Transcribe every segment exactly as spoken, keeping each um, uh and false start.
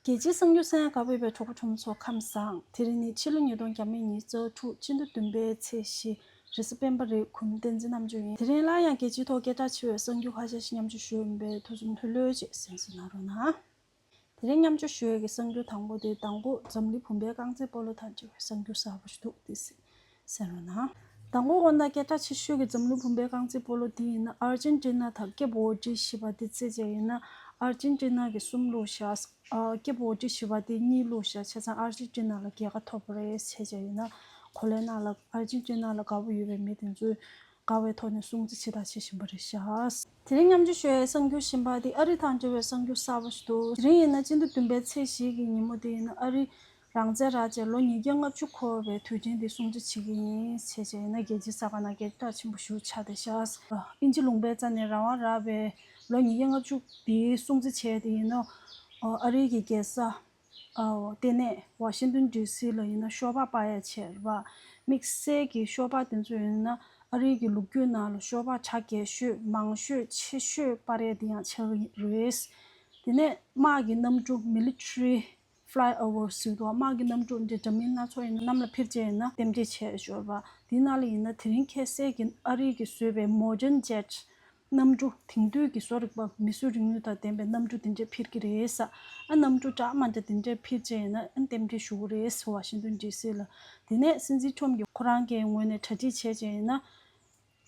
རྒྱལ་སྤྱིའི་གསར་འགྱུར་གསན་ག་བར་ཡོད་པའི་གྲོགས་པོ་གྲོགས་མོ་ཚོ་ཁམས་བཟང་། དེ་རིང་ནི་ཕྱི་ལོ་ཉིས་སྟོང་ཉི་ཤུ་རྩ་དྲུག་སྤྱི་ཟླ་བདུན་པའི་ཚེས་བཞི། རེས་གཟའ་སྤེན་པ་རེད། གུས་མོ་བསྟན་འཛིན་རྣམ་དཔྱོད་ཡིན། དེ་རིང་སླར་ཡང་རྒྱལ་སྤྱིའི་ཐོག་སྐད་གྲགས་ཆེ་བའི་གསར་འགྱུར་ཁ་ཤས་ཤིག་མཉམ་སྤྱོད་ཞུ་ཡོང་བས་ཐུགས་བསམ་ལྷོད་ལྷོད་ཅིག་གསན་གཟིགས་གནང་རོགས་གནང་། དེ་རིང་མཉམ་སྤྱོད་ཞུ་ཡས་ཀྱི་གསར་འགྱུར་དང་པོ་དེ་མདང་དགོང་འཛམ་གླིང་བུམ་པའི་རྐང་རྩེད་སྤོ་ལོ་དང་འབྲེལ་བའི་གསར་འགྱུར་གསར་པ་ཞིག་འདུག་དེ་གཟིགས་གསན་རོགས་གནང་། མདང་དགོང་དགོང་དག་སྐད་གྲགས་ཆེ་ཤོས་ཀྱི་འཛམ་གླིང་བུམ་པའི་རྐང་རྩེད་སྤོ་ལོ་དེ་ཡིན་ན་ཨར་ཇེན་ཊི་ན་དང་ཀེབ་ཝར་ཌི་ཞེས་པ་དེ་རྩེད་བྱས་ཡིན་ན། ཨར་ཇེན་ཊི་ན་གིས་གསུམ་བླུགས་ཤག་ཨ། ཀེབ་ཝར་ཌི་ཞེས་པ་དེ་གཉིས་བླུགས་ཤག་བྱས་ཙང་ཨར་ཇེན་ཊི་ན་ལ་རྒྱལ་ཁ་ཐོབ་པ་རེད། བྱས་བྱས་ཡིན་ན་གོ་ལའི་ནང་ལ་ཨར་ཇེན་ཊི་ན་ལ་དགའ་པོ་ཡོད་པའི་མི་དེ་ཚོས་དགའ་བའི་ཐོག་ནས་སྲུང་བརྩི་བྱེད་དང་བྱེད་བཞིན་པ་རེད་ཤག་དེ་རིང་མཉམ་སྤྱོད་ཞུ་ཡའི་གསར་འགྱུར་གཞན་པ་དེ་ཨ་རི་དང་འབྲེལ་བའི་གསར་འགྱུར་གསར་པ་ཞིག་འདུག་དེ་རིང་ཡིན་ན་སྤྱི་ཟླ་བདུན་པའི་ཚེས་བཞི་གི་ཉིན་མོ་དེ་ཡིན་ན་ཨ་རི་རང་བཙན་ར་བཅས་ལོ་ཉིས་བརྒྱ་ལྔ་བཅུ་འཁོར་བའི་དུས་ཆེན་དེ་སྲུང་བརྩི་བྱེད་ཀྱི་ཡིན་ཟེར་བྱས་ཡིན་ན་རྒྱལ་སྤྱིའི་གསར་ཁང་ནང་སྐད་གྲགས་ཆེན་པོ་ཞིག་ཆགས་བསྡད་ཤག་དབྱིན་ཇི་ལུང་པའི་རྩ་ནས་རང་དབང་རག་པའི་ལོ་ཉིས་བརྒྱ་ལྔ་བཅུ་དེ་སྲུང་བརྩི་བྱས་དེ་ཡིན་ན། ཨ་རིའི་གི་རྒྱལ་ས་ཨ་ལྟེ་གནས་ཝ་ཤིང་ཏོན་ཌི་སི་ལ་ཡིན་ན་ཤོག་སྦག་སྤར་ཡ་བྱས་རེད་པ། དམིགས་བསལ་གྱི་ཤོག་སྦག་དེ་ཚོ་ཡིན་ན་ཨ་རིའི་གི་ལོ་རྒྱུས་ནང་ལ་ཤོག་སྦག་གྲ་རྒྱས་ཤོས་མང་ཤོས་ཆེ་ཤོས་སྤར་ཡ་དེ་ཡང་ཆགས་ཀྱི་རེད། དེ་ནས་དམག་གི་གནམ་གྲུ་མི་ལི་ཊི་རི་ཕི་ལའི་ཨོ་ཝར་ཟེར་དུས་དམག་གི་གནམ་གྲུ་འདི་འདྲ་མིན་སྣ་ཚོགས་ཡིན་ན་གནམ་ལ་འཕུར་བྱས་ཡིན་ན་རྟེན་འབྲེལ་བྱས་ཡོད་རེད་པ། དེའི་ནང་ལ་ཡིན་ན་དེ་རིང་ཁ་སང་གི་ཨ་རིའི་གི་བཟོས་པའི་མོ་ཌན་ཇེཊ་གནམ་གྲུ་དེང་དུས་ཀྱི་བཟོ་རིག་པ་མིས་བཟོས་རིག་ནུས་དང་ལྡན་པའི་གནམ་གྲུ་དེ་འདྲས་འཕུར་གྱི་རེད་ཟེར། ཨ་གནམ་གྲུ་འདྲ་མི་འདྲ་དེ་འདྲས་འཕུར་བྱས་ཡིན་ན་ཨ་རྟེན་འབྲེལ་ཞུ་གི་རེད་ཟེར་ཝ་ཤིང་ཏོན་ཌི་སི་ལ། དེ་ནས་སྲིད་འཛིན་ཁྲོམ་གྱིས་ཁོ་རང་གི་ངོས་ནས་གྲ་སྒྲིག་བྱས་བྱས་ཡིན་ན་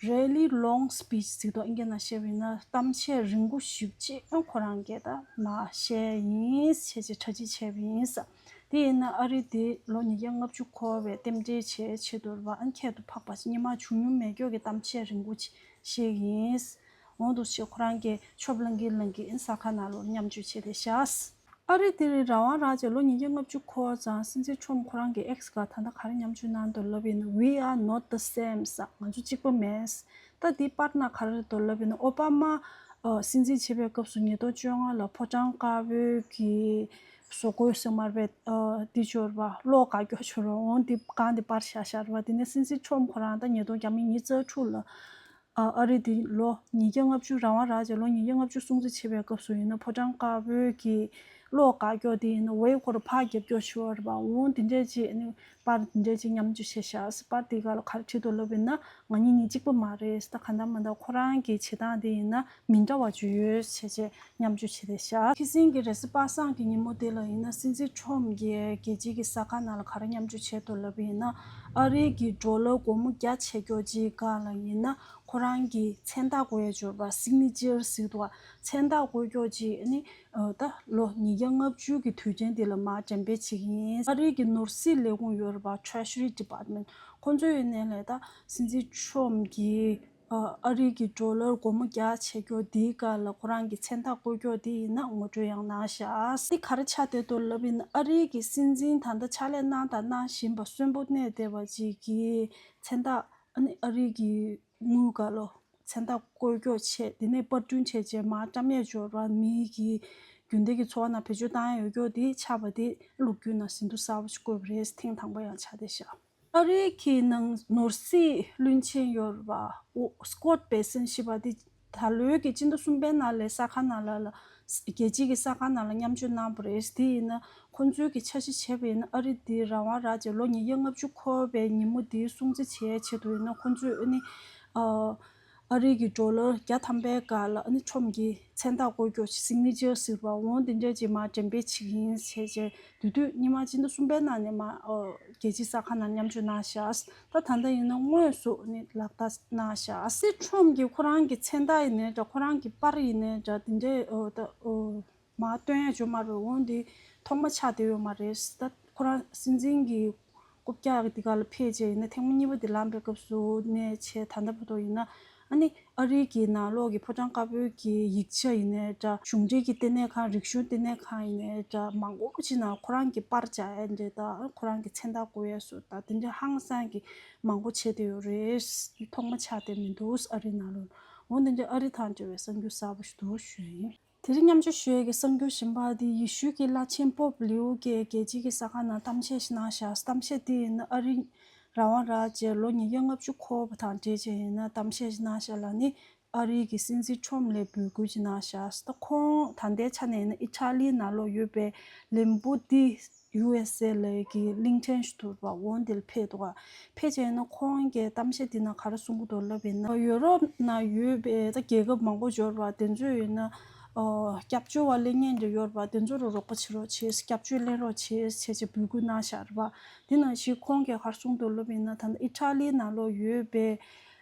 རེ་ལི་ལོང་སི་པིཆ་ཟེར་དུས་ཨིན་སྐད་ནང་བཤད་པ་ཡིན་ན་གཏམ་བཤད་རིང་པོ་ཞེ་པོ་ཅིག་ཨ་ཁོ་རང་གིས་ད་མར་བཤད་ཡིན་བྱས་བྱས་གྲ་སྒྲིག་བྱས་པ་ཡིན་ཟེར། དེ་ཡིན་ན་ཨ་རི་དེ་ལོ་ཉིས་བརྒྱ་ལྔ་བཅུ་འཁོར་བའི་རྟེན་འབྲེལ་བྱེད་ཆེད་དུ་རེད་པ། ཨ་ཁྱད་དུ་འཕགས་པ་ཞིག་སྔོན་མ་བྱུང་མྱོང་མེད་ཀྱོག་གི་གཏམ་བཤད་རིང་པོ་ཅིག་བཤད་ཀྱི་ཡིན། འོང་དུ་ཆེ་ཁོ་རང་གིས་ཆོབ་ལང་གི་ལང་གི་ཨིན་ས་ཁ་ནང་ལོགས་མཉམ་སྤྱོད་བྱས་ཏེ་བཞག་ཨ་རི་དེ་རིང་རང་དབང་རག་རྗེས་ལོ་ཉིས་བརྒྱ་ལྔ་བཅུ་འཁོར་ཙང་སྲིད་འཛིན་ཁྲོམ་ཁོ་རང་གི་ཨེགས་སྒང་ད་ལྟ་ག་རེ་མཉམ་སྤྱོད་གནང་འདུག་ལབ་ཡིན་ན། We are not the same ཟེར། ང་ཚོ་གཅིག་པ་མེད། ད་དེ་པར་ནང་ག་རེ་འདུག་ལབ་ཡིན་ན། ཨོ་པ་མ་ཨ་སྲིད་འཛིན་བྱེད་པའི་སྐབས་སུ་ཉིས་སྟོང་བཅོ་ལྔ་ལ་ཕོ་བྲང་དཀར་པོའི་གི་བཟོ་བཀོད་ཟེར་མ་རེད་པས། ཨ་དེ་ཅོར་བ་གློག་དགའ་སྐྱོ་ཅོར་བ་འོང་དེ་གང་དེ་པར་བཞག་བཞག་རེད་པ། དེ་ནས་སྲིད་འཛིན་ཁྲོམ་ཁོ་རང་ད་ཉིས་སྟོང་ཉི་ཤུ་རྩ་དྲུག་ལ། ཨ་ཨ་རི་དེ་ལོ་ཉིས་བརྒྱ་ལྔ་བཅུ་རང་དབང་རག་རྗེས་ལོ་ཉིས་བརྒྱ་ལྔ་བཅུ་སྲུང་བརྩི་བྱེད་པའི་སྐབས་སུ་ཡིན་ན་ཕོ་བྲང་དཀར་པོའི་གི་གློག་དགའ་སྐྱོ་དེ་ཡིན་ན་ཝེ་ཁོ་ར་ཕར་རྒྱབ་སྐྱོ་ཤོར་བ་འོང་དེ་འདྲས་ཅིག་ཨ་ནི་པར་དེ་འདྲས་ཅིག་མཉམ་སྤྱོད་བྱས་ཤག་པར་དེ་ག་ལ་ག་རེ་བྲིས་འདུག་ལབ་ཡིན་ན་ང་གཉིས་གཉིས་གཅིག་པ་མ་རེད། ད་ག་འདྲ་མ་འདྲ་ཁོ་རང་གི་བྱེད་སྟངས་དེ་ཡིན་ན་མི་འདྲ་བ་ཅིག་ཡོད་བྱས་བྱས། མཉམ་སྤྱོད་བྱས་ཏེ་བཞག་ཁ་སང་གི་རེས་གཟའ་པ་སངས་ཀྱི་ཉིན་མོ་དེ་ལ་ཡིན་ན་སྲིད་འཛིན་ཁྲོམ་གྱིས་རྒྱལ་སྤྱིའི་གི་གསར་ཁང་ནང་ལ་ག་རེ་མཉམ་སྤྱོད་བྱས་འདུག་ལབ་པ་ཡིན་ན། ཨ་རིའི་གི་ཌོ་ལར་སྒོར་མོ་བརྒྱ་བྱེད་ཀྱོག་ཅིག་སྒང་ལ་ཡིན་ན་ཁོ་རང་གི་མཚན་རྟགས་བཀོད་ཡ་ཅོར་བ་སིག་ནི་ཅར་ཟེར་འདུག་མཚན་རྟགས་བཀོད་ཀྱོག་ཅིག་ཨ་ནི་ད་ལོ་ཉིས་བརྒྱ་ལྔ་བཅུ་གི་དུས་ཆེན་དེ་ལ་མར་འགྲེམས་སྤེལ་བྱེད་ཀྱི་ཡིན། ཨ་རིའི་གི་ནོར་སྲིད་ལས་ཁུངས་ཡོད་རེད་པ། Treasury Department ཁོ་ཚོའི་ནས་ལས་ད་སྲིད་འཛིན་ཁྲོམ་གྱིས། ཨ་རི་གི་ཌོ་ལར་སྒོར་མོ་བརྒྱ་བྱེད་ཀྱོག་དེའི་སྒང་ལ་ཁོ་རང་གི་མཚན་རྟགས་བཀོད་ཀྱོག་དེ་ཡིན་ན་ངོ་སྤྲོད་ཡང་གནང་ཤག་དེ་ག་རེ་ཆགས་བསྡད་འདུག་ལབ་ཡིན་ན་ཨ་རི་གི་སྲིད་འཛིན་ད་ལྟ་ཕྱག་ལས་གནང་དང་གནང་བཞིན་པ་གསོན་པོ་གནས་བསྡད་པ་ཅིག་གི་མཚན་རྟགས་ཨ་ནི་ཨ་རི་གི་དངུལ་སྒང་ལ་མཚན་རྟགས་བཀོད་ཀྱོག་བྱས་དེ་ནས་པར་སྐྲུན་བྱས་རྗེས་མར་བཀྲམ་ཡས་ཅོར་བ་མི་གི་རྒྱུན་ལྡན་གྱི་འཚོ་བ་ནང་བེད་སྤྱོད་བཏང་ཡས་ཡོད་ཀྱོག་དེ་ཆགས་པ་དེ་ལོ་རྒྱུས་ནང་ཟིན་ཐོ་གསར་པ་ཞིག་བཀོད་པ་རེད། ཐེངས་དང་པོ་ཡང་ཆགས་བསྡད་ཤག་ཨ་རིའི་གི་ནང་ནོར་སྲིད་བློན་ཆེན་ཡོད་རེད་པ། ཨོ་Scott Bessent ཞེས་པ་དེ་ད་ལོའི་གི་སྤྱི་ཟླ་གསུམ་པའི་ནང་ལ་གསར་ཁང་ནང་ལ་ལ་རྒྱལ་སྤྱིའི་གི་གསར་ཁང་ནང་ལ་མཉམ་སྤྱོད་གནང་བ་རེད། དེ་ཡིན་ན་ཁོང་ཚོའི་གི་འཆར་གཞི་བྱས་པ་ཡིན་ན་ཨ་རི་དེ་རང་དབང་རག་རྗེས་ལོ་ཉིས་བརྒྱ་ལྔ་བཅུ་འཁོར་བའི་ཉིན་མོ་དེ་སྲུང་བརྩི་བྱེད་ཆེད་དུ་ཡིན་ན་ཁོང་ཚོས་ཨ་ནི་ཨ། ཨ་རི་གི་ཌོ་ལར་བརྒྱ་ཐམ་པའི་སྒང་ལ་ཨ་ནི་ཁྲོམ་གྱི་མཚན་རྟགས་བཀོད་ཀྱོག་ཅིག་སིག་ནི་ཅར་ཟེར་བ་འོང་དེ་འདྲས་ཅིག་མར་འགྲེམས་སྤེལ་བྱེད་ཀྱི་ཡིན་ཟེར་བྱས་དུས་དུས་སྔོན་མ་སྤྱི་ཟླ་གསུམ་པའི་ནང་ནས་མར་ཨོ་རྒྱལ་སྤྱིའི་གསར་ཁང་ནང་མཉམ་སྤྱོད་གནང་ཤག་ད་ད་ལྟ་ཡིན་ན་དངོས་སུ་ནི་ལག་བསྟར་གནང་ཤག་སྲིད་ཁྲོམ་གྱི་ཁོ་རང་གི་མཚན་རྟགས་ཡིན་ནའི་འདྲ་ཁོ་རང་གི་པར་ཡིན་ནའི་འདྲ་དེ་འདྲས་ཨོ་ད་ཨོ། མར་སྟོན་ཡ་ཅོ་མ་རེད། འོང་འདི་ཐོག་མ་ཆགས་བསྡད་ཡོད་མ་རེད། ད་ཁོ་རང་སྲིད་འཛིན་གྱི་རྐུབ་བཀྱག་འདི་ག་ལ་ཕེབས་རྗེས་ཡིན་ན་ཐེངས་མ་གཉིས་པ་འདི་ལངས་པའི་སྐབས་སུ་ནས་བྱས་ད་ལྟ་བར་དུ་ཡིན་ན་ཨ་ནི་ཨ་རིའི་གི་ནང་ལོགས་ཀྱི་ཕོ་བྲང་དཀར་པོའི་གི་ཡིག་ཆ་ཡིན་ནའི་འདྲ། གཞུང་འབྲེལ་གྱི་ལྟེ་གནས་ཁང་རིག་གཞུང་ལྟེ་གནས་ཁང་ཡིན་ནའི་འདྲ་མང་པོ་ཅིག་ནང་ཁོ་རང་གི་པར་སྦྱར་ཡ་འདྲ་དང་ཁོ་རང་གི་མཚན་རྟགས་བཀོད་ཡ་སོགས་དང་དེ་འདྲ་ཧང་སང་གི་མང་པོ་བྱས་བསྡད་ཡོད་རེད། ཐོག་མ་ཆགས་བསྡད་མི་འདུག་ཨ་རི་ནང་ལོགས། འོ་འདི་འདྲ་ཨ་རི་དང་འབྲེལ་བའི་གསར་འགྱུར་གསར་པ་ཞིག་འདུག་ཞུ་ཡ་ཡིན། དེ་རིང་མཉམ་སྤྱོད་ཞུ་ཡས་ཀྱི་གསར་འགྱུར་གཞན་པ་དེ་ཡེ་ཤུ་གི་བླ་ཆེན་པོབ་ལིའུ་ཀེ་རྒྱལ་སྤྱིའི་གསར་ཁང་ནང་གཏམ་བཤད་ཞིག་གནང་བཞག་གཏམ་བཤད་དེ་ཡིན་ན་ཨ་རི་རང་དབང་རག་རྗེས་ལོ་ཉིས་བརྒྱ་ལྔ་བཅུ་འཁོར་བ་དང་འབྲེལ་བྱས་ཡིན་ན་གཏམ་བཤད་ཞིག་གནང་བཞག་ལ་ནི་ ཨ་རིའི་གི་སྲིད་འཛིན་ཁྲོམ་ལ་འབོད་སྐུལ་ཅིག་གནང་ཤག་ད་ཁོང་ད་ལྟའི་ཆ་ནས་ཡིན་ན་ཨི་ཊ་ལིའི་ནང་ལོགས་ཡོད་པའི་ལིམ་པོ་ཏི་ཡུ་ཨེས་ཨེ་ལ་གི་གླིང་ཕྲན་ཞིག་འདུག་པ། འོ་འདིར་ཕེབས་འདུག་ག་ཕེབས་བྱས་ན་ཁོང་གིས་གཏམ་བཤད་འདི་ནང་ག་རེ་གསུང་གི་འདུག་ལབ་ཡིན་ན། ཡོ་རོབ་ནང་ཡོད་པའི་ད་རྒྱལ་ཁབ་མང་པོ་ཡོད་རེད་པ། དེ་ཚོས་ཡིན་ན་ཨོ་སྐྱབས་བཅོལ་བ་སླེབས་མཁན་འདྲ་ཡོད་རེད་པ། དེ་ཚོ་ལ་རོགས་པ་བྱེད་རོགས་བྱེད། སྐྱབས་བཅོལ་ལེན་རོགས་བྱེད་བྱས་བྱས་འབོད་སྐུལ་གནང་བཞག་རེད་པ། དེ་ནང་བཞིན་ཁོང་གིས་ག་རེ་གསུང་འདུག་ལབ་ཡིན་ན། ད་ལྟ་ཨི་ཊ་ལིའི་ནང་ལོགས་ཡོད་པའི་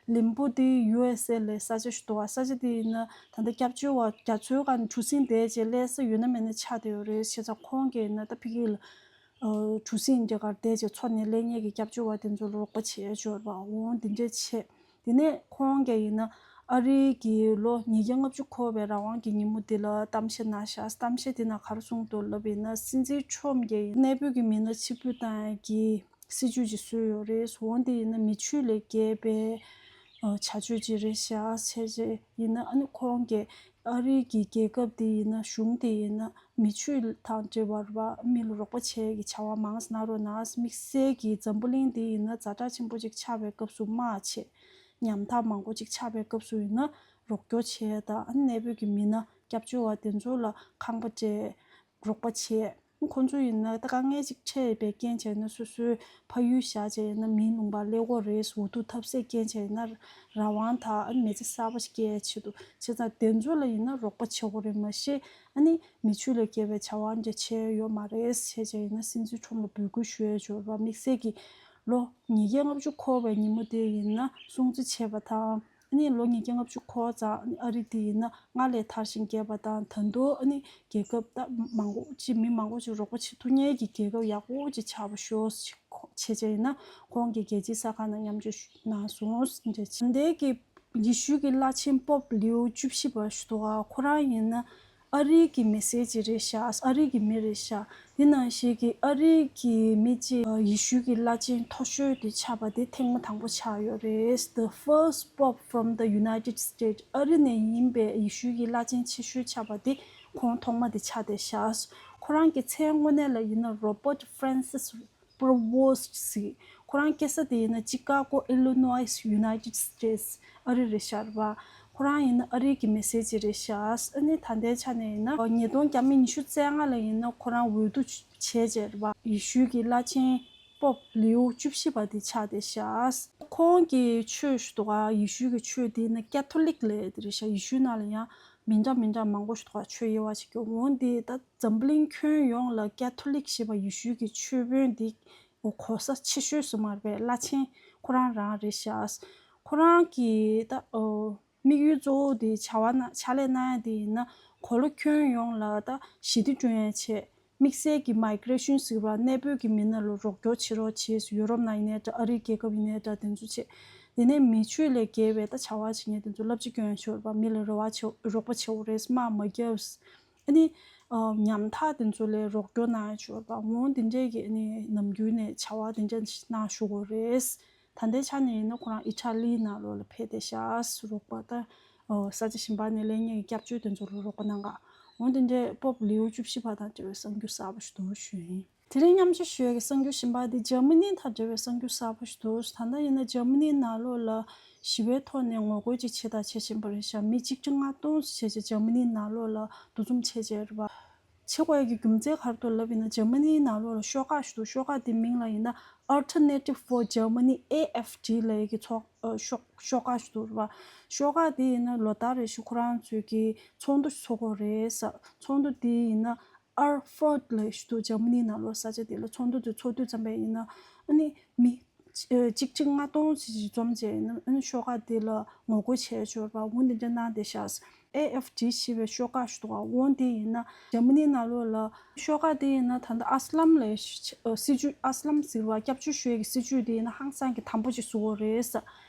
ལིམ་པོ་ཏི་ཡུ་ཨེས་ཨེ་ལབ་ས་ཆ་ཞིག་འདུག་པ། ས་ཆ་དེ་ཡིན་ན་ད་ལྟ་སྐྱབས་བཅོལ་བ་རྒྱ་མཚོའི་སྒང་ནས་གྲུ་གཟིངས་བསྡད་བྱས་སླེབས་ས་ཡོད་ན་མེད་ན་ཆགས་བསྡད་ཡོད་རེད། བྱས་ཙང་ཁོང་གིས་ཡིན་ན་ད་ཕ་གི་ལ་ཨ་གྲུ་གཟིངས་འདི་གར་བསྡད་བྱས་འཚོ་གནས་ལེན་མཁན་གྱི་སྐྱབས་བཅོལ་བ་དེ་ཚོ་ལ་རོགས་པ་བྱས་ཡོད་རེད་པ། འོ་འདི་འདྲ་བྱས། དེ་ནས་ཁོང་གིས་ཡིན་ན་ཨ་རིའི་གི་ལོ་ཉིས་བརྒྱ་ལྔ་བཅུ་འཁོར་བའི་རང་དབང་གི་ཉིན་མོ་འདི་ལ་གཏམ་བཤད་གནང་ཤག་གཏམ་བཤད་དེ་ནང་ག་རེ་གསུངས་འདུག་ལབ་ཡིན་ན། སྲིད་འཛིན་ཁྲོམ་གྱིས་གནས་སྤོས་ཀྱི་མི་སྣ་ཕྱིར་འབུད་བཏང་ཡག་གི་སྲིད་ཇུས་ཅིག་བཟོས་ཡོད་རེད། འོ་འདི་ཡིན་ན་མི་ཆོས་ལས་བརྒལ་བའི་ཨ་བྱ་སྤྱོད་ཅིག་རེད་ཤག་བྱས་བྱས་ཡིན་ན། ཨ་ནི་ཁོང་གིས་ཨ་རི་གི་རྒྱལ་ཁབ་དེ་ཡིན་ན་གཞུང་དེ་ཡིན་ན་མི་ཆོས་དང་འབྲེལ་བ་རེད་པ། མི་ལ་རོགས་པ་བྱེད་ཡག་གི་བྱ་བ་མང་ཙམ་གནང་རོགས་གནང་། དམིགས་བསལ་གྱིས་འཛམ་བུ་གླིང་འདི་ཡིན་ན་ཛ་དྲག་ཆེན་པོ་ཅིག་ཆགས་པའི་སྐབས་སུ་དམག་བྱས། ཉམ་ཐག་མང་པོ་ཅིག་ཆགས་པའི་སྐབས་སུ་ཡིན་ན་རོགས་སྐྱོར་བྱས་དང་། ཨ་ནི་གནས་སྤོས་ཀྱི་མི་སྣ་སྐྱབས་བཅོལ་བ་དེ་ཚོ་ལ་ཁང་པ་སྤྲད། རོགས་པ་བྱས། ཁོང་ཚོ་ཡིན་ན་ད་དཀའ་ངལ་ཅིག་འཕྲད་པའི་རྐྱེན་བྱས་ན་སོ་སོའི་ཕ་ཡུལ་བཞག་བྱས་ཡིན་ན་མིའི་ལུང་པར་སླེབས་དགོས་རེད། འུ་ཐུག་ཐབས་ཟད་རྐྱེན་བྱས་ཡིན་ན་རང་དབང་དང་ཨ་ནི་མི་ཚེ་གསར་པ་ཞིག་སྐྱེལ་ཆེད་དུ། བྱས་ཙང་དེ་ཚོ་ལ་ཡིན་ན་རོགས་པ་བྱེད་དགོས་རེད། མ་གཞི་ཨ་ནི་མི་ཆོས་ལས་བརྒལ་བའི་བྱ་བ་འདྲ་བྱས་ཡོད་མ་རེད། བྱས་བྱས་ཡིན་ན་སྲིད་འཛིན་ཁྲོམ་ལ་འབོད་སྐུལ་ཞུ་ཡས་འབྱོར་བ། དམིགས་བསལ་གྱི་ལོ་ཉིས་བརྒྱ་ལྔ་བཅུ་འཁོར་བའི་ཉིན་མོ་དེ་ཡིན་ན་སྲུང་བརྩི་བྱས་པ་དང་། ཨ་ནི་ལོ་ཉིས་བརྒྱ་ལྔ་བཅུ་འཁོར་ཙང་ཨ་རི་དེ་ཡིན་ན་སྔར་ལས་དར་ཞིང་རྒྱས་པ་དང་། ད་དུང་ཨ་ནི་རྒྱལ་ཁབ་ད་མང་པོ་ཅིག་མི་མང་པོ་ཅིག་རོགས་པ་བྱེད་ཐུབ་མཁན་གྱི་རྒྱལ་ཁབ་ཡག་པོ་ཅིག་ཆགས་པ་ཤོག་ཅེས་བྱས་བྱས་ཡིན་ན་ཁོང་གིས་རྒྱལ་སྤྱིའི་གསར་ཁང་ནང་མཉམ་སྤྱོད་ཞུ་གནང་སོང་། འདི་འདྲའི་གི་ཡེ་ཤུ་གི་བླ་ཆེན་པོབ་ལིའུ་བཅུ་བཞི་པ་ཞུ་དོ། ཁོ་རང་ཡིན་ན་ཨ་རིའི་གི་མི་སེར་ཅིག་རེད་ཤག་ཨ་རིའི་གི་མི་རེད་ཤག་དེ་ནང་བཞིན་གྱི་ཨ་རིའི་གི་མི་གཅིག་ཡེ་ཤུ་གི་བླ་ཆེན་མཐོ་ཤོས་དེ་ཆགས་པ་དེ་ཐེངས་མ་དང་པོ་ཆགས་ཡོད་རེད། The first Pope from the United States. ཨ་རི་ནས་ཡིན་པའི་ཡེ་ཤུ་གི་བླ་ཆེན་ཆེ་ཤོས་ཆགས་པ་དེ་ཁོང་ཐོག་མ་དེ་ཆགས་བསྡད་ཤག་ཁོ་རང་གི་མཚན་དངོས་གནས་ལ་ཡིན་ན་Robert Francis Prevost ཟེར། ཁོ་རང་སྐྱེས་ས་དེ་ཡིན་ན་Chicago, Illinois, United States. ཨ་རི་རེད་ཤག་རེད་པ། ཁོ་རང་ཡིན་ན་ཨ་རིའི་གི་མི་སེར་ཅིག་རེད་ཤག་ཨ་ནི་ད་ལྟའི་ཆ་ནས་ཡིན་ན་ཉིས་སྟོང་ཉི་ཤུ་རྩ་ལྔ་ལ་ཡིན་ན་ཁོ་རང་འོས་བསྡུ་བྱས་བྱས་རེད་པ། ཡེ་ཤུ་གི་བླ་ཆེན་པོབ་ལིའུ་བཅུ་བཞི་པ་དེ་ཆགས་བསྡད་ཤག་ཁོང་གི་ཆོས་ཞུ་དོ་ག་ཡེ་ཤུ་གི་ཆོས་དེ་ཡིན་ན་ཀེ་ཐོ་ལིག་ལབ་དེ་རེད་ཤག་ཡེ་ཤུ་ནང་ལ་ཡང་མི་འདྲ་མི་འདྲ་མང་པོ་ཞིག་འདུག་ག་ཆོས་དབྱེ་བ་ཕྱེ་རྒྱུ། འོ་འདི་ད་འཛམ་བུ་གླིང་ཁྱོན་ཡོངས་ལ་ཀེ་ཐོ་ལིག་ཞེས་པ་ཡེ་ཤུ་གི་ཆོས་དཔོན་འདི་གོ་ས་ཆེ་ཤོས་སུ་མར་པའི་བླ་ཆེན་ཁོ་རང་རང་རེད་ཤག་ཁོ་རང་གི་ད་ཨོ་དམིགས་ཡུལ་གཙོ་བོ་དེ་བྱ་བ་ན་ཕྱག་ལས་གནང་ཡ་དེ་ཡིན་ན་གོ་ལ་ཁྱོན་ཡོངས་ལ་ད་ཞི་བདེ་བསྐྲུན་ཡ་ཆེད། དམིགས་བསལ་གྱི་མའི་གྷི་རེ་ཤན་ཟེར་བ་གནས་སྤོས་ཀྱི་མི་སྣ་ལ་རོགས་སྐྱོར་བྱེད་རོགས་བྱེད། ཡུ་རོབ་ནང་ཡིན་ནའི་འདྲ། ཨ་རིའི་རྒྱལ་ཁབ་ཡིན་ནའི་འདྲ། དེ་ཚོ་བྱེད། དེ་ནས་མི་ཆོས་ལས་བརྒལ་བའི་ད་བྱ་བ་བྱེད་མཁན་དེ་ཚོ་བསླབ་བྱ་སྐྱོན་ཡ་ཆེ་བ་རེད་པ། མི་ལ་རེ་བ་བྱེད་རོགས་པ་བྱེད་དགོས་རེད། དམག་མ་རྒྱབ། ཨ་ནི་ཨ་ཉམ་ཐག་དེ་ཚོ་ལ་རོགས་སྐྱོར་གནང་ཡ་ཆེ་བ་རེད་པ། འོ་དེ་འདྲའི་གི་ཨ་ནི་ནམ་རྒྱུན་ནས་བྱ་བ་དེ་འདྲ་གནང་བཞུགས་དགོས་རེད། ད་ལྟའི་ཆ་ནས་ཡིན་ན་ཁོ་རང་ཨི་ཊ་ལིའི་ནང་ལོགས་ལ་ཕེབས་བསྡད་ཤག་རོགས་པ་དང་ས་ཆ་གཞན་པ་ནས་སླེབས་མཁན་གྱི་སྐྱབས་བཅོལ་དེ་ཚོ་ལ་རོགས་པ་གནང་ག་འོ་དེ་འདྲའི་པོབ་ལིའུ་བཅུ་བཞི་པ་དང་འབྲེལ་བའི་གསར་འགྱུར་གསར་པ་ཞིག་འདུག་ཞུ་ཡིན། དེ་རིང་མཉམ་ཞུགས་ཞུ་ཡས་ཀྱི་གསར་འགྱུར་གཞན་པ་འདི་འཇར་མ་ནི་དང་འབྲེལ་བའི་གསར་འགྱུར་གསར་པ་ཞིག་འདུག་ད་ལྟ་ཡིན་ན་འཇར་མ་ནིའི་ནང་ལོགས་ལ་ཞི་བའི་ཐོག་ནས་ངོ་རྒོལ་ཅིག་བྱས་དང་བྱེད་བཞིན་པ་རེད་ཤག་མི་གཅིག་ཁྲི་ལྔ་སྟོང་ཞིག་བྱས་བྱས་འཇར་མ་ནིའི་ནང་ལོགས་ལ་འདུ་འཛོམས་བྱས་བྱས་རེད་པ། བྱེད་དགོས་ཡ་གི་རྒྱུ་མཚན་ག་རེ་འདུག་ལབ་ཡིན་ན། འཇར་མ་ནིའི་ནང་ལོགས་ལ་ཤོག་ཁག་ཞིག་འདུག་ཤོག་ཁག་དེ་མིང་ལ་ཡིན་ན་Alternative for Germany, ཨེ་ཨེཕ་ཌི་ལབ་ཡ་གི་ཚོགས་ཨ་ཤོག་ཤོག་ཁག་ཞིག་འདུག་རེད་པ། ཤོག་ཁག་དེ་ཡིན་ན་ལོ་ལྟར་རེ་བཞིན་ཁོ་རང་ཚོས་ཀྱི་ཚོགས་འདུ་ཞིག་ཚོགས་ཀྱི་ཡོད་རེད་ཟེར། ཚོགས་འདུ་དེ་ཡིན་ན་Erfurt ལབ་ཡ་ཞིག་འདུག་འཇར་མ་ནིའི་ནང་ལོགས་ས་ཆ་དེ་ལ་ཚོགས་འདུ་དེ་ཚོགས་དུས་ཙམ་པ་ཡིན་ན་ཨ་ནི་མི་ཨ་གཅིག་ཁྲི་ལྔ་སྟོང་ཞིག་འཛོམས་བྱས་ཡིན་ན་ཨ་ནི་ཤོག་ཁག་དེ་ལ་ངོ་རྒོལ་བྱས་ཡོད་རེད་པ། འོ་འདི་འདྲ་གནང་བསྡད་ཤག་ཨེ་ཨེཕ་ཌི་ཞེས་པའི་ཤོག་ཁག་ཞིག་འདུག་ག་འོ་འདི་ཡིན་ན་འཇར་མ་ནིའི་ནང་ལོགས་ལ་ཤོག་ཁག་དེ་ཡིན་ན་ད་ལྟ་ཨ་སི་ལམ་ལ་སྲིད་ཇུས་ཨ་སི་ལམ་ཟེར་བ་སྐྱབས་བཅོལ་ཞུ་ཡས་ཀྱི་སྲིད་ཇུས་དེ་ཡིན་ན་ཧང་སང་གི་དམ་པོ་ཅིག་བཟོ་དགོས་རེད་ཟེར།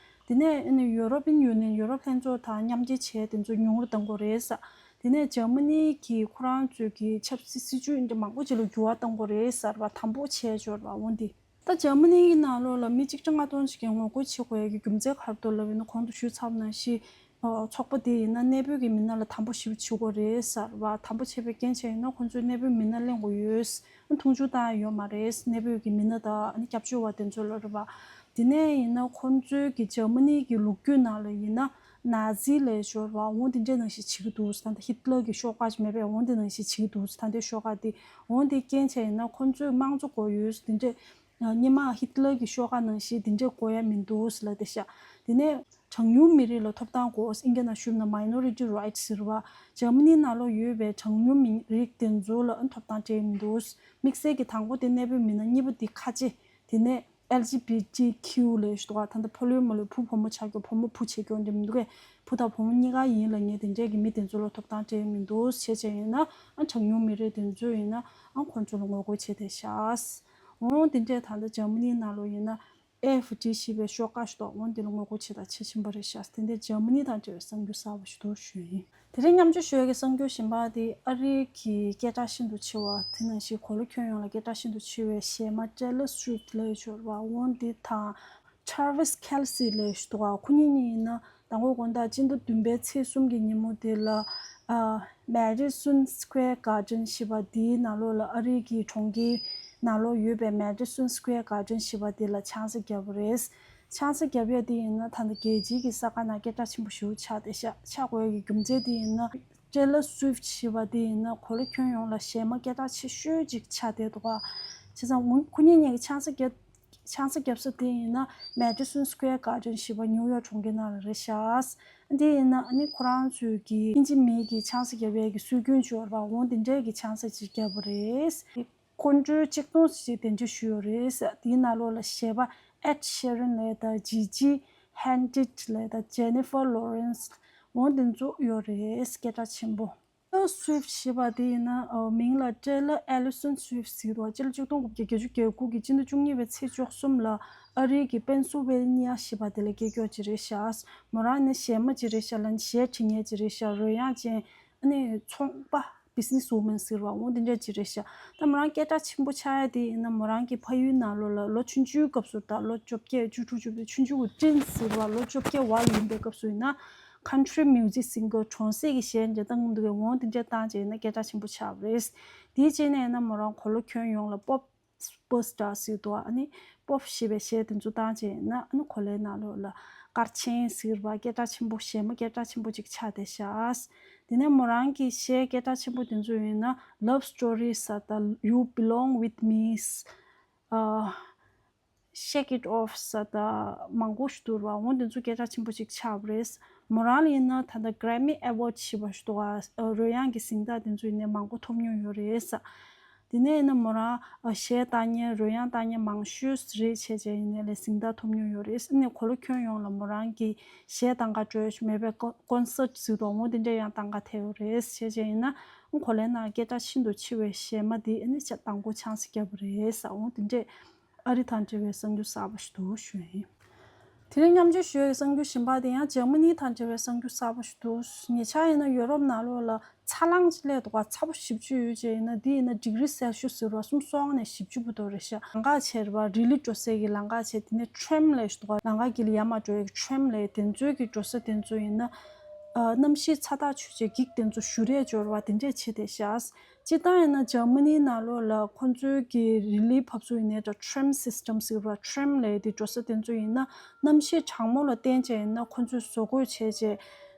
དེ་ནས་ཨ་ནི་ཡུ་རོ་པིན་ཡུ་ནི་ཡན་ཡུ་རོབ་ལྷན་ཚོགས་དང་མཉམ་འབྲེལ་བྱས་དེ་ཚོ་ཉུང་རུ་གཏོང་དགོས་རེད་ཟེར། དེ་ནས་འཇར་མ་ནི་གིས་ཁོ་རང་ཚོའི་གི་ཆབ་སྲིད་སྲིད་ཇུས་འདི་མང་པོ་ཅིག་ལ་འགྱུར་བ་གཏོང་དགོས་རེད་ཟེར་བ་དམ་པོ་བྱས་ཡོད་རེད་པ། འོ་འདི། ད་འཇར་མ་ནི་གི་ནང་ལོགས་ལ་མི་གཅིག་ཁྲི་ལྔ་སྟོང་ཞིག་གིས་ངོ་རྒོལ་བྱེད་དགོས་ཡ་གི་རྒྱུ་མཚན་ག་རེ་འདུག་ལབ་ཡིན་ན་གོང་དུ་ཞུས་ཚར་བ་ནང་བཞིན་ཚོགས་པ་དེ་ཡིན་ན་གནས་སྤོས་ཀྱི་མི་སྣ་ལ་དམ་པོ་ཞེ་པོ་བྱེད་དགོས་རེད་ཟེར་བ། དམ་པོ་བྱེད་པའི་རྐྱེན་བྱས་ཡིན་ན་ཁོང་ཚོས་གནས་སྤོས་མི་སྣ་ལེན་དགོས་ཡོད། མཐོང་ཆུང་བཏང་ཡ་ཡོད་མ་རེད། གནས་སྤོས་ཀྱི་མི་སྣ་དང་ཨ་ནི་སྐྱབས་བཅོལ་བ་དེ་ཚོ་ལ་རེད་པ། དེ་ནས་ཡིན་ན་ཁོང་ཚོའི་གི་འཇར་མ་ནི་གི་ལོ་རྒྱུས་ནང་ལ་ཡིན་ན་ ན་ཛི་ལབ་ཡས་ཡོད་རེད་བ། འོ་འདི་འདྲས་ནང་བཞིན་བྱེད་ཀྱི་འདུག་ད་ལྟ་ཧི་ཏི་ལར་གྱི་ཤོག་ཁག་ཅིག་མེད་པས། འོ་འདི་ནང་བཞིན་བྱེད་ཀྱི་འདུག་ད་ལྟའི་ཤོག་ཁག་འདི། འོ་འདི་རྐྱེན་བྱས་ཡིན་ན་ཁོ་ཚོས་དམངས་གཙོ་དགོས་ཡོད་འདི་འདྲས། སྔོན་མ་ཧི་ཏི་ལར་གྱི་ཤོག་ཁག་ནང་བཞིན་འདི་འདྲས་དགོས་ཡ་མི་འདུག་ལབ་བསྡད་ཤག་དེ་ནས་གྲངས་ཉུང་མི་རིགས་ལ་ཐོབ་ཐང་དགོས། ཨིན་སྐད་ནང་ཞུས་ན་minority rights ཟེར་བ། འཇར་མ་ནི་ནང་ལོགས་ཡོད་པའི་གྲངས་ཉུང་མི་རིགས་དེ་ཚོ་ལ་ཐོབ་ཐང་སྤྲད་ཡ་མི་འདུག་དམིགས་བསལ་གྱི་དང་པོ་དེ་གནས་སྤོས་མི་སྣ། གཉིས་པ་དེ་ཁ་ཆེ། དེ་ནས་ཨེལ་ཇི་བི་ཊི་ཀིའུ་ལབ་ཡས་ཞིག་འདུག་ག་ད་ལྟ་ཕོ་ལོས་མོ་ལོས་བུ་བུ་མོ་ཆགས་རྒྱུ། བུ་མོ་བུ་བྱེད་རྒྱུ་འདི་མི་འདུག་གས། བུ་དང་བུ་མོ་གཉིས་ཀ་ཡིན་ལབ་མཁན་དེ་འདྲས་ཀྱི་མི་དེ་ཚོ་ལ་ཐོབ་ཐང་སྤྲད་ཡ་མི་འདུག་བྱས་བྱས་ཡིན་ན་ཨ་གྲངས་ཉུང་མི་རིགས་དེ་ཚོ་ཡིན་ན་ཨ་ཁོང་ཚོ་ལ་ངོ་རྒོལ་བྱས་བསྡད་ཤག་འོ་དེ་འདྲས་ད་ལྟ་འཇར་མ་ནི་ནང་ལོགས་ཡིན་ན་ཨེ་ཧྥི་ཌི་ཞེས་པའི་ཤོག་ཁག་ཞིག་འདུག་འོ་དེ་ལ་ངོ་རྒོལ་བྱེད་སྟངས་ཇེ་ཆེན་པོ་རེད་ཤག་དེ་འདྲས་འཇར་མ་ནི་དང་འབྲེལ་བའི་གསར་འགྱུར་གསར་པ་ཞིག་འདུག་ཞུ་ཡིན། དེ་རིང་མཉམ་སྤྱོད་ཞུ་ཡ་གི་གསར་འགྱུར་གཞན་པ་དེ་ཨ་རི་གི་སྐད་གྲགས་ཤིན་ཏུ་ཆེ་བ། དེ་ནང་བཞིན་གོ་ལ་ཁྱོན་ཡོངས་ལ་སྐད་གྲགས་ཤིན་ཏུ་ཆེ་བའི་གཞས་མ་ཊེ་ལར་སུའིཕ་ཊི་ལབ་ཡས་ཡོད་རེད་བ། འོ་འདི་དང་ཊྲེ་ཝིས་ཁེལ་སི་ལབ་ཡས་ཞིག་འདུག་ག་ཁོ་གཉིས་གཉིས་ཡིན་ན་མདང་དགོང་དག་སྤྱི་ཟླ་བདུན་པའི་ཚེས་གསུམ་གྱི་ཉིན་མོ་དེ་ལ་ཨ་Madison Square Garden ཞེས་པ་དེའི་ནང་ལོགས་ལ། ཨ་རི་གི་གྲོང་ཁྱེར་ནང་ལོགས་ཡོད་པའི་Madison Square Garden ཞེས་པ་དེ་ལ་ཆང་ས་བརྒྱབ་པ་རེད། ཆང་ས་བརྒྱབ་ཡ་དེ་ཡིན་ན་ད་ལྟ་རྒྱལ་སྤྱིའི་གི་ས་ཁ་ནང་སྐད་གྲགས་ཆེན་པོ་ཞེ་པོ་ཆགས་བསྡད་ཤག་ཆགས་དགོས་ཡ་གི་རྒྱུ་མཚན་དེ་ཡིན་ན་ཊེ་ལར་སུའིཕ་ཊི་ཞེས་པ་དེ་ཡིན་ན་གོ་ལ་ཁྱོན་ཡོངས་ལ་གཞས་མ་སྐད་གྲགས་ཆེ་ཤོས་ཅིག་ཆགས་བསྡད་འདུག་ག་བྱས་ཙང་ཁོ་གཉིས་གཉིས་ཀྱི་ཆང་ས་བརྒྱབ་ཆང་ས་བརྒྱབ་ས་དེ་ཡིན་ན་Madison Square Garden ཞེས་པ་ནིའུ་ཡོག་གྲོང་ཁྱེར་ནང་ལ་རེད་ཤག་འདི་ཡིན་ན་ཨ་ནི་ཁོ་རང་ཚོའི་གི་ཨིན་ཇི་མི་གི་ཆང་ས་བརྒྱབ་ཡས་ཀྱི་སྲོལ་རྒྱུན་ཅིག་ཡོད་རེད་པ། འོ་འདི་འདྲས་ཀྱི་ཆང་ས་ཅིག་བརྒྱབ་པ་རེད། ཁོང་ཚོས་ཆིག་སྟོང་ཞིག་གདན་འདྲེན་ཞུས་ཡོད་རེད། དེའི་ནང་ལོགས་ལ་གཞས་པ་Ed Sheeran ལབ་ཡས་དང་Gigi Hadid ལབ་ཡས་དང་Jennifer Lawrence འོ་འདི་ཚོ་ཡོད་རེད། སྐད་གྲགས་ཆེན་པོ། Taylor Swift ཞེས་པ་དེ་ཡིན་ན་ཨ་མིང་ལ་Taylor Allison Swift ཟེར་འདུག་སྤྱི་ལོ་ཆིག་སྟོང་དགུ་བརྒྱ་བརྒྱད་ཅུ་གྱ་དགུ་གི་སྤྱི་ཟླ་བཅུ་གཉིས་པའི་ཚེས་བཅུ་གསུམ་ལ་ཨ་རིའི་གི་པེན་སིལ་ཝེ་ནི་ཡ་ཞེས་པ་དེ་ལ་སྐྱེས་མཆོག་ཅིག་རེད་ཤག་མོ་རང་ནི་གཞས་མ་ཅིག་རེད་ཤག་ལབ་ན་གཞས་འབྲི་མཁན་ཅིག་རེད་ཤག་རོལ་དབྱངས་ཅན། ཨ་ནི་ཚོང་པ། Business woman ཟེར་བ་འོ་འདི་འདྲ་ཅིག་རེད་ཤག་ད་མོ་རང་སྐད་གྲགས་ཆེན་པོ་ཆགས་ཡ་དེ་ཡིན་ན་མོ་རང་གི་ཕ་ཡུལ་ནང་ལོགས་ལ་ལོ་ཆུང་ཆུང་སྐབས་སུ་ད་ལོ་བཅོ་བརྒྱད་བཅུ་དྲུག་བཅུ་བདུན་ཆུང་ཆུང་གི་teens ཟེར་བ་ལོ་བཅོ་བརྒྱད་བར་ལ་ཡིན་པའི་སྐབས་སུ་ཡིན་ན་country music singer གྲོང་གསེབ་ཀྱི་གཞས་འདྲ་བཏང་གི་འདུག་གས། འོ་འདི་འདྲ་བཏང་བྱས་ཡིན་ན་སྐད་གྲགས་ཆེན་པོ་ཆགས་པ་རེད། དེའི་རྗེས་ནས་ཡིན་ན་མོ་རང་གོ་ལ་ཁྱོན་ཡོངས་ལ་pop superstar ཟེར་འདུག་ཨ་ནི་pop ཞེས་པའི་གཞས་དེ་ཚོ་བཏང་བྱས་ན་ཨ་ནི་གོ་ལའི་ནང་ལོགས་ལ་སྐར་ཆེན་ཟེར་བ་སྐད་གྲགས་ཆེན་པོ་གཞས་མ་སྐད་གྲགས་ཆེན་པོ་ཅིག་ཆགས་བསྡད་ཤག་དེ་ནས་མོ་རང་གི་གཞས་སྐད་གྲགས་ཆེན་པོ་དེ་ཚོ་ཡིན་ན་Love Story ཟེར་དང་You Belong With Me ཨ། Shake It Off ཟེར་དང་མང་པོ་ཞིག་འདུག་ར། འོ་དེ་ཚོ་སྐད་གྲགས་ཆེན་པོ་ཅིག་ཆགས་པ་རེད། མོ་རང་ལ་ཡིན་ན་ད་ལྟ་Grammy Award ཞེས་པ་ཞིག་འདུག་ག་རོལ་དབྱངས་ཀྱི་གཟེངས་རྟགས་དེ་ཚོ་ཡིན་ནའི་མང་པོ་ཐོབ་མྱོང་ཡོད་རེད། དེ་ནས་ཡིན་ན་མོ་རང་གཞས་བཏང་མཁན་རོལ་དབྱངས་བཏང་མཁན་མང་ཤོས་རེད་བྱས་བྱས་ཡིན་ནའི་ལས་གཟེངས་རྟགས་ཐོབ་མྱོང་ཡོད་རེད། ཨ་ནི་གོ་ལ་ཁྱོན་ཡོངས་ལ་མོ་རང་གི་གཞས་གཏང་ག་འགྲོ་ཡ་མེད་པའི་concert ཟེར་དང་འོ་དེ་འདྲ་ཡང་གཏང་ག་ཐེབས་ཡོད་རེད་བྱས་བྱས་ཡིན་ན་གོ་ལའི་ནང་སྐད་གྲགས་ཤིན་ཏུ་ཆེ་བའི་གཞས་མ་དེ་ཨ་ནི་ཆ་དང་པོ་ཆང་ས་བརྒྱབ་པ་རེད་ཟེར། འོ་དེ་འདྲས་ཨ་རི་དང་འབྲེལ་བའི་གསར་འགྱུར་གསར་པ་ཞིག་འདུག་ཞུ་ཡིན། དེ་རིང་མཉམ་སྤྱོད་ཞུ་ཡའི་གསར་འགྱུར་གཞན་པ་དེ་ཡང་འཇར་མ་ནི་དང་འབྲེལ་བའི་གསར་འགྱུར་གསར་པ་ཞིག་འདུག་ཉེ་ཆར་ཡིན་ན་ཡོ་རོབ་ནང་ལོགས་ལ་ཚ་རླངས་ཅིག་སླེབས་འདུག་ག་ཚ་པོ་ཞེ་པོ་ཅིག་ཡོད་བྱས་ཡིན་ན་འདི་ཡིན་ན་ཌིག་རི་སེལ་ཤུ་ཟེར་བ་སུམ་ཅུ་སོ་ལྔ་ནས་བཞི་བཅུ་བར་དུ་རེད་ཤག་ལམ་ཁ་ཆེ་རེད་པ། རི་ལི་འགྲོ་སའི་གི་ལམ་ཁ་ཆེ། དེ་ནས་ཊེམ་ལབ་ཡས་ཞིག་འདུག་ག་ལམ་ཁ་དཀྱིལ་ལ་ཡར་མར་འགྲོ་ཡའི་ཊེམ་ལབ་ཡས་དེ་ཚོའི་གི་འགྲོ་ས་དེ་ཚོ་ཡིན་ན་ཨ་གནམ་གཤིས་ཚ་ཐག་ཆོད་བྱས་འགྱིག་དེ་ཚོ་བཞུར་ཡས་ཅིག་ཡོད་རེད་པ། དེ་འདྲས་བྱས་བསྡད་ཤག་སྤྱིར་བཏང་ཡིན་ན་འཇར་མ་ནིའི་ནང་ལོགས་ལ་ཁོང་ཚོའི་གི་རི་ལིའི་འབབ་ཚུགས་ཡིན་ནའི་འདྲ། ཊེམ་སིས་ཊེམ་ཟེར་བ། ཊེམ་ལབ་ཡས་དེ་འགྲོ་ས་དེ་ཚོ་ཡིན་ན་གནམ་གཤིས་གྲང་མོ་ལ་བརྟེན་བྱས་ཡིན་ན་ཁོང་ཚོས་བཟོ་བཀོད་བྱས་བྱས་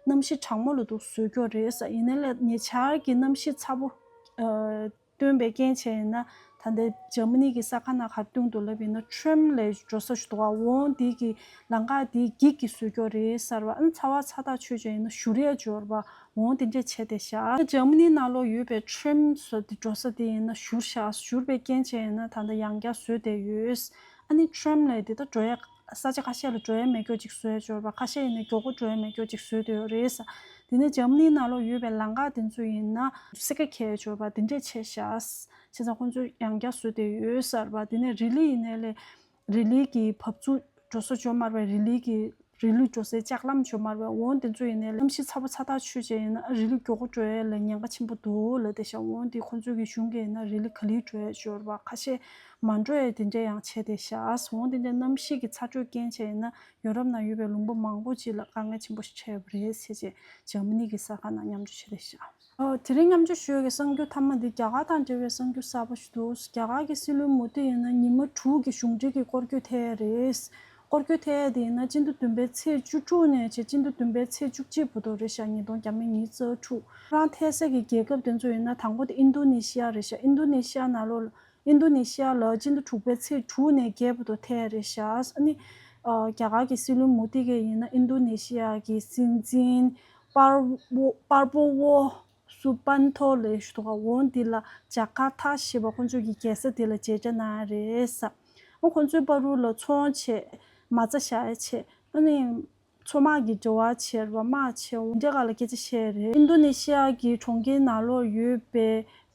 གནམ་གཤིས་གྲང་མོ་ལ་འདུག་བཟོས་ཀྱི་ཡོད་རེད་ཟེར། ཡིན་ནའི་ལས་ཉེ་ཆར་གྱི་གནམ་གཤིས་ཚ་པོ་ཨ་བཏོན་པའི་རྐྱེན་བྱས་ཡིན་ན་ད་ལྟའི་འཇར་མ་ནི་གི་ས་ཁ་ནང་ག་རེ་བཏང་འདུག་ལབ་ཡིན་ན་ཊེམ་ལབ་ཡས་འགྲོ་ས་ཞིག་འདུག་ག་འོ་འདི་གི་ལམ་ཁ་དེ་འགྱིག་གིས་བཟོས་ཀྱི་ཡོད་རེད་ཟེར་བ། ཨ་ནི་ཚ་བ་ཚ་ཐག་ཆོད་བྱས་ཡིན་ན་བཞུར་ཡས་ཅིག་ཡོད་རེད་པ། འོ་དེ་འདྲས་བྱས་བསྡད་ཤག་འཇར་མ་ནིའི་ནང་ལོགས་ཡོད་པའི་ཊེམ་ཟེར་དེ་འགྲོ་ས་དེ་ཡིན་ན་བཞུར་ཤག་བཞུར་བའི་རྐྱེན་བྱས་ཡིན་ན་ད་ལྟ་ཡང་བསྐྱར་བཟོས་བསྡད་ཡོད། ཨ་ནི་ཊེམ་ལབ་ཡས་དེ་ད་འགྲོ་ཡས་ས་ཆ་ཁ་ཤས་ལ་འགྲོ་ཡས་མེད་ཀྱོག་ཅིག་བཟོས་ཡས་ཅིག་ཡོད་རེད་པ། ཁ་ཤས་ཡིན་ན་མགྱོགས་པོ་འགྲོ་ཡས་མེད་ཀྱོག་ཅིག་བཟོས་བསྡད་ཡོད་རེད་ཟེར། དེ་ནས་འཇར་མ་ནིའི་ནང་ལོགས་ཡོད་པའི་ལམ་ཁ་དེ་ཚོ་ཡིན་ན་སེར་ཁ་འཁྱེར་ཡས་ཅིག་ཡོད་རེད་པ། དེ་འདྲས་བྱས་ཤག་བྱས་ཙང་ཁོང་ཚོས་ཡང་བསྐྱར་བཟོས་བསྡད་ཡོད་ཟེར་བ། དེ་ནས་རི་ལི་ཡིན་ནའི་ལས་རི་ལི་གི་འབབ་ཚུགས་འགྲོ་ས་ཅིག་ཡོད་མ་རེད་པ། རི་ལི་གི་རི་ལི་འགྲོ་སའི་ལྕགས་ལམ་ཅིག་ཡོད་མ་རེད་པ། འོ་དེ་ཚོ་ཡིན་ནའི་གནམ་གཤིས་ཚ་པོ་ཚ་ཐག་ཆོད་བྱས་ཡིན་ན་རི་ལི་མགྱོགས་པོ་འགྲོ་ཡས་ལ་ཉེན་ཁ་ཆེན་པོ་འདུག་ལབ་བསྡད་ཤག་འོ་དེ་ཁོང་ཚོའི་གི་གཞུང་གིས་ཡིན་ན་རི་ལི་ག་ལེར་འགྲོ་ཡས་ཅིག་ཡོད་རེད་པ། ཁ་ཤས་མ་འགྲོ་ཡས་དེ་འདྲས་ཡང་བྱས་བསྡད་ཤག་འོ་དེ་འདྲས་གནམ་གཤིས་ཀྱི་ཚ་དྲོད་རྐྱེན་བྱས་ཡིན་ན་ཡོ་རོབ་ནང་ཡོད་པའི་ལུང་པ་མང་པོ་ཅིག་ལ་དཀའ་ངལ་ཆེན་པོ་ཞིག་འཕྲད་ཡོད་པ་རེད་ཟེར་བྱས་འཇར་མ་ནི་གི་གསར་ཁང་ནང་མཉམ་སྤྱོད་བྱས་བསྡད་ཤག་ཨོ། དེ་རིང་མཉམ་སྤྱོད་ཞུ་ཡས་ཀྱི་གསར་འགྱུར་མཐའ་མ་འདི་རྒྱ་གར་དང་འབྲེལ་བའི་གསར་འགྱུར་གསར་པ་ཞིག་འདུག་རྒྱ་གར་གྱི་སྲིད་བློན་མོ་དི་ཡིན་ན་ཉི་མ་དྲུག་གི་གཞུང་འབྲེལ་གྱི་སྐོར་སྐྱོད་ཐེབས་ཡས་རེད། སྐོར་སྐྱོད་ཐེབས་ཡ་དེ་ཡིན་ན་སྤྱི་ཟླ་བདུན་པའི་ཚེས་བཅུ་དྲུག་ནས་བྱས་སྤྱི་ཟླ་བདུན་པའི་ཚེས་བཅུ་གཅིག་བར་དུ་རེད་ཤག་ཉིས་སྟོང་ཉི་ཤུ་རྩ་དྲུག་ཁོ་རང་ཐེབས་ས་གི་རྒྱལ་ཁབ་དེ་ཚོ་ཡིན་ན་དང་པོ་དེ་ཨིན་རྡོ་ནེ་ཤི་ཡ་རེད་ཤག་ཨིན་རྡོ་ནེ་ཤི་ཡ་ནང་ལོགས་ལ་ཨིན་རྡོ་ནེ་ཤི་ཡ་ལ་སྤྱི་ཟླ་དྲུག་པའི་ཚེས་དྲུག་ནས་བརྒྱད་བར་དུ་ཐེབས་རེད་ཤག་ཨ་ནི་ཨ་རྒྱ་གར་གྱི་སྲིད་བློན་མོ་དི་གིས་ཡིན་ན་ཨིན་རྡོ་ནེ་ཤི་ཡ་གི་སྲིད་འཛིན་པར་པར་པོ་ཝོ་སུ་བན་ཐོ་ལབ་ཞུ་དོ་ག་འོ་འདི་ལ་ཇ་ཀར་ཐ་ཞེས་པ་ཁོང་ཚོ་གི་རྒྱལ་ས་དེ་ལ་མཇལ་བཅར་གནང་ཡ་རེད་ས། ཨ་ཁོང་ཚོའི་བར་དུ་ལ་ཚོང་བྱས། མ་རྩ་བཞག་ཡ་བྱས། ཨ་ནི། མཚོ་དམག་གི་འབྲེལ་བ་བྱས་རེད་པ། དམག་བྱས། འོ་འདྲ་ག་ལ་སྐད་ཆ་བཤད་རེད། ཨིན་རྡོ་ནེ་ཤི་ཡ་གི་གྲོང་ཁྱེར་ནང་ལོགས་ཡོད་པའི་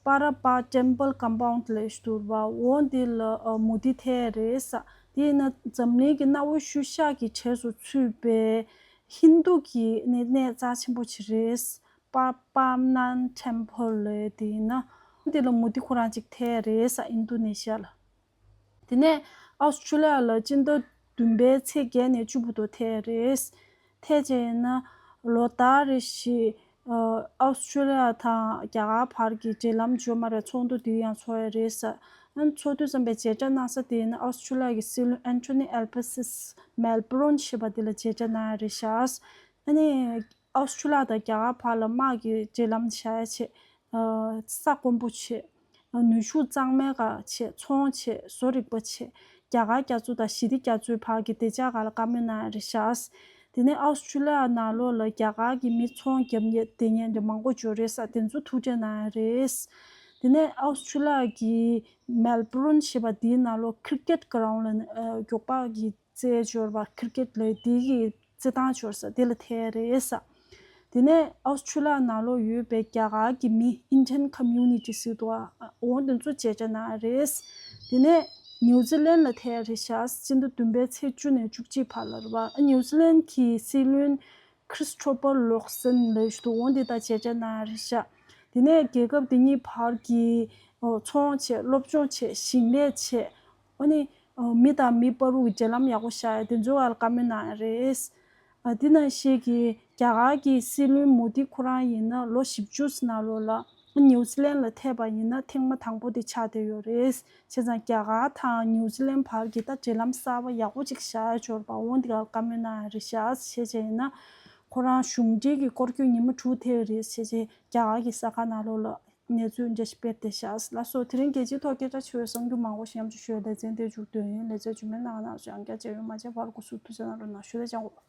པ་ར་པ་Temple Compound ལབ་ཞུ་དུ་རེད་པ། འོ་འདི་ལ་ཨ་མུ་ཏི་ཐེབས་རེད་ས། དེ་ཡིན་ན་འཛམ་གླིང་གི་གནའ་བོའི་ཤུལ་བཞག་གི་གྲས་སུ་ཚུད་པའི་ཧིན་རྡུ་གི་གནས་གནས་རྩ་ཆེན་པོ་ཅིག་རེད། པ་པམ་ནན་Temple ལབ་དེ་ཡིན་ན། འདི་ལ་མུ་ཏི་ཁོ་རང་ཅིག་ཐེབས་རེད་ས། ཨིན་རྡོ་ནེ་ཤི་ཡ་ལ། དེ་ནས་ཨོ་སི་ཁྲུ་ལི་ཡ་ལ་སྤྱི་ཟླ་བདུན་པའི་ཚེས་བརྒྱད་ནས་བཅུ་བར་དུ་ཐེབས་རེད། ཐེབས་བྱས་ཡིན་ན་ལོ་ལྟར་རེ་བཞིན་ཨོ་སི་ཁྲུ་ལི་ཡ་དང་རྒྱ་གར་བར་གྱི་འབྲེལ་ལམ་འཇོ་མ་རེད། ཚོགས་འདུ་དེ་ཡང་ཚོགས་ཡ་རེད་ས། ཨ་ནི་ཚོགས་དུས་ཙམ་པའི་མཇལ་བཅར་གནང་ས་དེ་ཡིན་ན་ཨོ་སི་ཁྲུ་ལི་ཡ་གི་སྲིད་བློན་Anthony Albanese Melbourne ཞེས་པ་དེ་ལ་མཇལ་བཅར་གནང་ཡ་རེད་ཤག་ཨ་ནི་ཨོ་སི་ཁྲུ་ལི་ཡ་དང་རྒྱ་གར་བར་ལ་དམག་གི་འབྲེལ་ལམ་བྱ་ཡ་བྱས། ས་དཀོན་པོ་བྱས། ནུས་ཤུགས་གཙང་མའི་ཁ་བྱས། ཚོང་བྱས། བཟོ་རིག་པ་བྱས། རྒྱ་གར་རྒྱ་མཚོ་དང་ཞི་བདེ་རྒྱ་མཚོའི་བར་གྱི་བདེ་འཇགས་སྒང་ལ་བཀའ་མོལ་གནང་ཡ་རེད་ཤག་དེ་ནས་ཨོ་སི་ཁྲུ་ལི་ཡ་ནང་ལོགས་ལ་རྒྱ་གར་གྱི་མི་ཚོང་རྒྱབ་མཁན་དེ་ཉན་དེ་མང་པོ་འབྱོར་རེད་ས། དེ་ཚོ་ཐུག་འཕྲད་གནང་ཡ་རེད། དེ་ནས་ཨོ་སི་ཁྲུ་ལི་ཡ་གི་Melbourne ཞེས་པ་དེའི་ནང་ལོགས་cricket ground ལ་ཨ་མགྱོགས་པ་གི་རྩེད་འབྱོར་བ་cricket ལབ་དེ་གི་རྩེད་ཐང་འབྱོར་ས་དེ་ལ་ཐེབས་རེད་ས། དེ་ནས་ཨོ་སི་ཁྲུ་ལི་ཡ་ནང་ལོགས་ཡོད་པའི་རྒྱ་གར་གྱི་མི་Indian community ཟེར་འདུག་ཨ། འོ་དེ་ཚོ་མཇལ་བཅར་གནང་རེད། དེ་ནས་ནིའུ་ཛི་ལན་ལ་ཐེབས་རེད་ཤག་སྤྱི་ཟླ་བདུན་པའི་ཚེས་བཅུ་ནས་བཅུ་གཅིག་བར་ལ་རེད་པ། ཨ་ནིའུ་ཛི་ལན་གྱི་སྲིད་བློན་Christopher Luxon ལབ་ཞིག་འདུག་འོ་དེ་དང་མཇལ་བཅར་གནང་རེད་ཤག་དེ་ནས་རྒྱལ་ཁབ་དེ་གཉིས་བར་གྱི་ཨོ་ཚོང་བྱས། སློབ་སྦྱོང་བྱས། ཞིང་ལས་བྱས། ཨ་ནི་ཨ་མི་དང་མི་བར་དུ་འབྲེལ་ལམ་ཡག་པོ་བཞག་ཡ་དེ་ཚོའི་བར་ལ་བཀའ་མོལ་གནང་ཡ་རེད། ཨ་དེ་ནང་བཞིན་གྱི་རྒྱ་གར་གྱི་སྲིད་བློན་མོ་དི་ཁོ་རང་ཡིན་ན་ལོ་བཞི་བཅུ་ནང་ལོགས་ལ་ནིའུ་ཛི་ལན་ལ་ཐེབས་པ་ཡིན་ན་ཐེངས་མ་དང་པོ་དེ་ཆགས་བསྡད་ཡོད་རེད། བྱས་ཙང་རྒྱ་གར་དང་ནིའུ་ཛི་ལན་བར་གྱི་ད་འབྲེལ་ལམ་གསར་པ་ཡག་པོ་ཅིག་བཞག་ཡ་འབྱོར་བ་འོ་འདི་ག་བཀའ་མོལ་གནང་ཡ་རེད་ཤག་བྱས་བྱས་ཡིན་ན་ཁོ་རང་གཞུང་འབྲེལ་གྱི་སྐོར་སྐྱོད་ཉི་མ་དྲུག་ཐེབས་རེད། བྱས་བྱས་རྒྱ་གར་གྱི་ས་ཁ་ནང་ལོགས་ལ། གནས་ཚུལ་འདྲ་ཞིག་སྤེལ་ཏེ་བཞག་ལགས་སོ། དེ་རིང་རྒྱལ་སྤྱིའི་ཐོག་སྐད་ཆ་བྱུང་བའི་གསར་འགྱུར་མང་པོ་ཞིག་མཉམ་སྤྱོད་ཞུ་བའི་ལེ་ཚན་དེ་མཇུག་བསྡུས་ཡིན། ལེ་ཚན་རྗེས་མའི་ནང་ན་ཡང་བསྐྱར་མཇལ་ཡོང་། མ་མཇལ་བར་སྐུ་གཟུགས་ཐུགས་ཅག་གནང་རོགས་གནང་ཞུ་ལེ་ཅང་གོ།